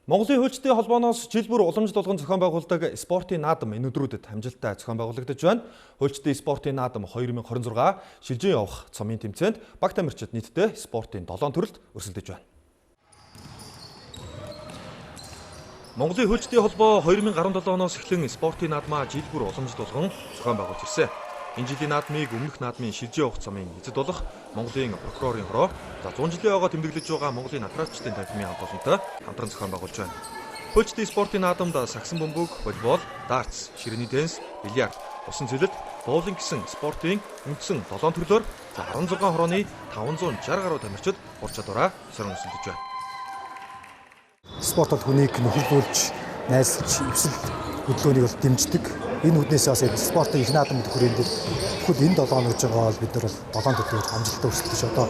Монголын хуульчдын холбооноос жил бүр уламжлал болгон зохион байгуулдаг спортын наадам энэ өдрүүдэд амжилттай зохион байгуулагдаж байна. Хуульчдын спортын наадам 2026 шилжин явах цомын тэмцээнд баг тамирчид нийтдээ спортын 7 төрөлд өрсөлдөж байна. Монголын хуульчдын холбоо 2017 оноос эхлэн спортын наадмаа жил бүр уламжлал болгон зохион байгуулж ирсэн. Энэ жилийн наадмыг өмнөх наадмын шилжин явах цомын эзэд болох Монголын прокурорын хороо, за 100 жилийн ойгоо тэмдэглэж байгаа Монголын натрачдын танхимын хамт олонтой хамтран зохион байгуулж байна. Хуульчдын спортын наадамд сагсан бөмбөг, волейбол, дартс, ширээний теннис, бильярд, усан зэлэлт, боулинг гэсэн спортын үндсэн 7 төрлөөр за 16 хорооны 560 гаруй тамирчид ур чадвараа сорин өсөлдөж байна. Спорт бол хүнийг нөхөрлүүлж, найзалж, эвсэл хөдөлгөөнийг бол дэмждэг. Энэ үднээс бас спортын их наадам гэдэг хүрээнд бүхэл энэ 7 хоног байгаа бол бид нар бол 7 төрлөөр амжилттай өрсөлдөж одоо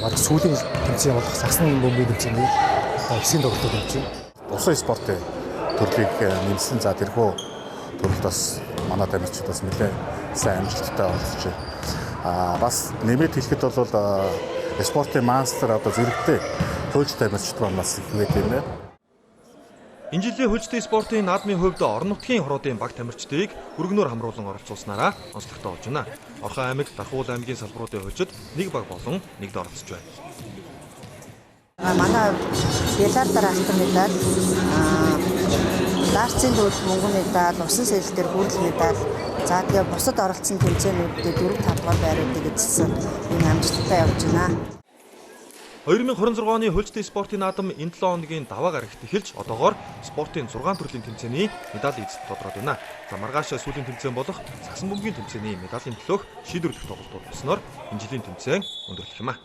баг сүүлийн тэмцээн болох сагсан бөмбөгийн тэмцээний одоо хэсгийн тоглолтод явж байна. Усан спортын төрлийг нэмсэн. За тэрхүү төрөлд бас манай тамирчид бас нэлээд сайн амжилттай оролцож байна. Бас нэмээд хэлэхэд бол спортын мастер одоо зэрэгтэй хуульч тамирчид маань бас их байт юм байна. Энэ жилийн хуульчдын спортын наадмын хувьд орон нутгийн хороодын баг тамирчдыг өргөнөөр хамруулан оролцуулснараа онцлогтой болж байна. Орхон аймаг, Дархуул аймгийн салбаруудын хуульчид нэг баг болон нэгд оролцож байна. Манай бильярдаар алтан медаль, дартсын төвд мөнгөн медаль, усан сэлэлтээр бүрэл медаль, за тэгээ бусад оролцсон тэмцээнүүдэд 4 5 дугаар байруудыг эзэлсэн энэ амжилттай явж байна. 2026 оны хуульчдын спортын наадам энэ 7 хоногийн даваа гарагт эхэлж одоогоор спортын 6 төрлийн тэмцээний медаль эзэд тодроод байна. За маргааш сүүлийн тэмцээн болох сагсан бөмбөгийн тэмцээний медалийн төлөөх шийдвэрлэх тоглолтууд болсноор энэ жилийн тэмцээн өндөрлөх юм а.